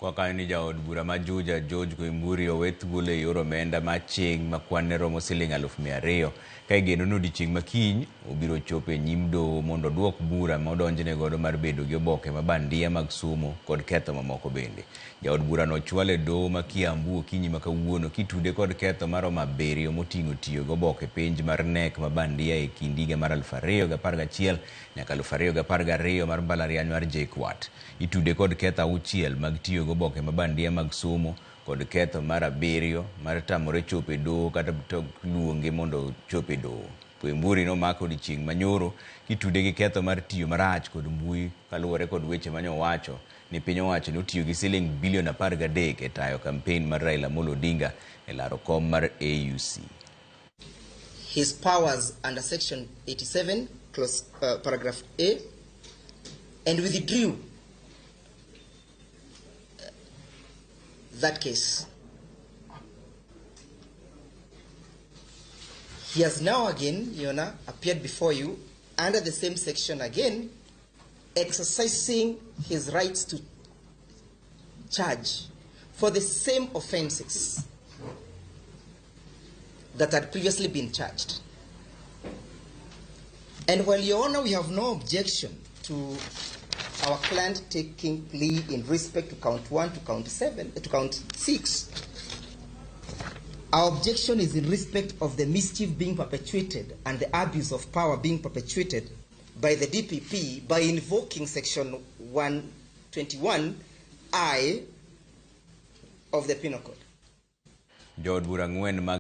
Kwa kanyo ni jaod bura ma Juja George Koimburi owe thuolo e yor omenda ma aching' ma kwan ne romo siling 200,000 ka igeno ni odiochieng' ma kiny obiro chopo e nyim doho mondo oduok bura ma odonjne godo mar bedo gi oboke ma bandia mag somo kod ketho mamoko bende. Jaod burano ochwal e doho ma Kiambu okinyi ma kawuono kitude kod ketho maromo abiriyo moting'o tiyo gi oboke penj mar KNEC ma bandia e kind higa mar 2011 nyaka 2012 mar mbalariany mar JKUAT. Itude kod ketho auchiel mag tiyo gi oboke ma bandia mag somo kod ketho mar abiriyo mar tamore chopo e doho kata luonge mondo ochop e doho. Koimburi nomak odiochieng' manyoro kitude gi ketho mar tiyo marach kod mbui kaluwore kod weche mane owacho ni piny owacho ne otiyo gi siling bilion 13 e tayo kampen mar Raila Amolo Odinga e laro kom mar AUC. His powers under section 87 clause, paragraph A and withdrew that case. He has now again, Your Honor, appeared before you under the same section again, exercising his rights to charge for the same offenses that had previously been charged. And while, Your Honor, we have no objection to our client taking plea in respect to count 1 to count 7, to count 6, our objection is in respect of the mischief being perpetuated and the abuse of power being perpetuated by the DPP by invoking section 121I of the Penal Code. Jood bura ang'wen mag